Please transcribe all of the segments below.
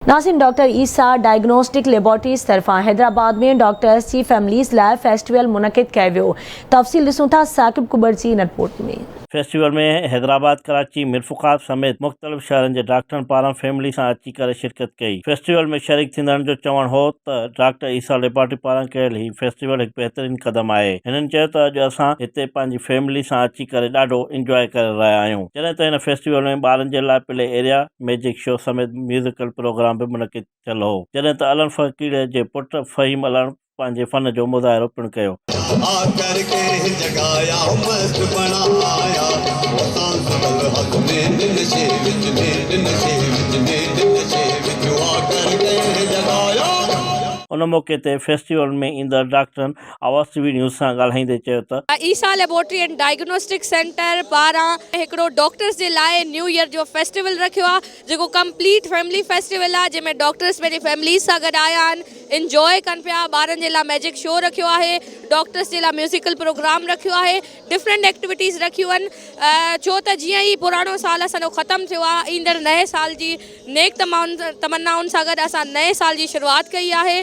ناظرين ڊاڪٽر عيسيٰ diagnostic laboratories طرفان Hyderabad ۾ doctors جي فيمليز لاء فيسٽيول منعقد ڪيو ويو تفصيل ڏسون ٿا ثاقب ڪٻر جي هن رپورٽ ۾. فيسٽيول ۾ حيدرآباد، ڪراچي، ميرپورخاص سميت مختلف شهرن جي ڊاڪٽرن پاران فيملي سان اچي ڪري شرڪت ڪئي. فيسٽيول ۾ شريڪ ٿيندڙن جو چوڻ هو ته ڊاڪٽر عيسيٰ ليبارٽري پاران ڪيل هي فيسٽيول هڪ بهترين قدم آهي. هنن چيو ته اڄ اسان هتي پنهنجي فيملي سان اچي ڪري ڏاڍو انجواء ڪري رهيا آهيون. جڏهن ته هن فيسٽيول ۾ ٻارن جي لاء پلي ايريا، ميجڪ شو سميت ميوزيڪل پروگرام به منعقد ٿيل هو، جڏهن ته علڻ فقير جي پٽ فهيم علڻ پنهنجي فن جو مظاهرو پڻ ڪيو. ان موقعي تي فيسٽيول ۾ ايندڙ ڊاڪٽرن آواز ٽي وي نيوز سان ڳالهائيندي چيو ته. عيسيٰ ليبارٽري اينڊ ڊائگنوسٽڪ سينٽر پاران هڪڙو ڊاڪٽرز جي لاء نيو ايئر جو فيسٽيول رکيو آهي جيڪو ڪمپليٽ فيملي فيسٽيول آهي جنهن ۾ ڊاڪٽرز پنهنجي فيمليز سان گڏ آيا آهن انجواء ڪن پيا ٻارن جي لاء ميجڪ شو رکيو آهي ڊاڪٽرز جي لاء ميوزيڪل پروگرام رکيو آهي ڊفرنٽ ايڪٽيوٽيز رکيون آهن ڇو ته جيئن ئي پراڻو سال اسان جو ختم ٿيو آهي ايندڙ نئين سال جي نيڪ تمنائن سان گڏ اسان نئين سال جي شروعات ڪئي آهي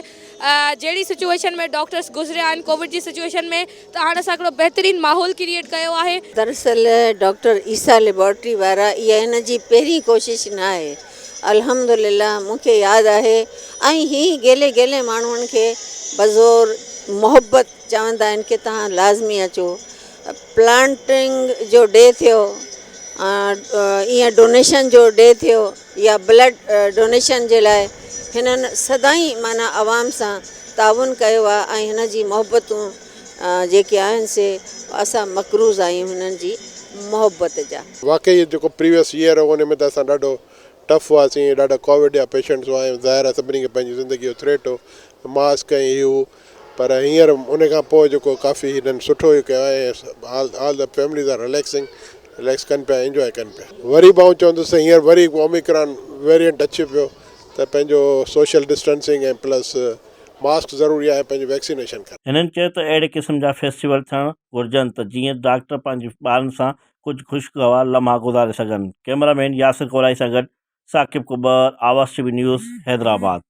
جهڙي سچوئيشن ۾ ڊاڪٽرس گذريا آهن ڪووڊ جي سچوئيشن ۾ ته هاڻ اسان هڪڙو بهترين ماحول ڪريئيٽ ڪيو آهي. دراصل ڊاڪٽر عيسيٰ ليبارٽري وارا اها هن جي پهرين ڪوشش نه آهي الحمدلله مون کي ياد آهي ۽ هي گيلي گيلي ماڻهن کي بزور محبت چوندا آهن ڪي توهان لازمي اچو پلانٽنگ جو ڊي ٿيو ائين ڊونيشن جو ڊي ٿيو يا بلڊ ڊونيشن جي لاء هنن سدائين معنيٰ عوام سان تعاون ڪيو آهي ۽ هن جي محبتون جيڪي آهن سي اسان مقروض آهيون هنن جي محبت جا. واقعي جيڪو پريويس ييئر هو ان ۾ ته اسان ڏاڍو ٽف هئاسين ڏاڍا ڪووڊ جا پيشنٽس هئا ۽ ظاهر آهي سڀني کي پنهنجي زندگي جو ٿريٽ هو ماسڪ ۽ هي هو پر هينئر ان کان پوء جيڪو ڪافي هنن سٺو ئي ڪيو آهي ۽ all the families are relaxing relax ڪن پيا انجواء ڪن پيا وري به آئون چوندس ته هينئر وري اوميڪران ويرينٽ اچي پيو ته پنهنجو سوشل ڊسٽنسنگ ۽ پلس ماسڪ ضروري آهي پنهنجي ويڪسينيشن ڪرائي. هنن چيو ته اهڙي قسم جا فيسٽيول ٿيڻ گهرجن ته جيئن ڊاڪٽر پنهنجي ٻارن سان ڪجهه خوشگوار لمحا گذاري سگهن. ڪئميرا مين ياسر ڪورائي سان گڏ Saqib Kubar, Awaz T V news, Hyderabad.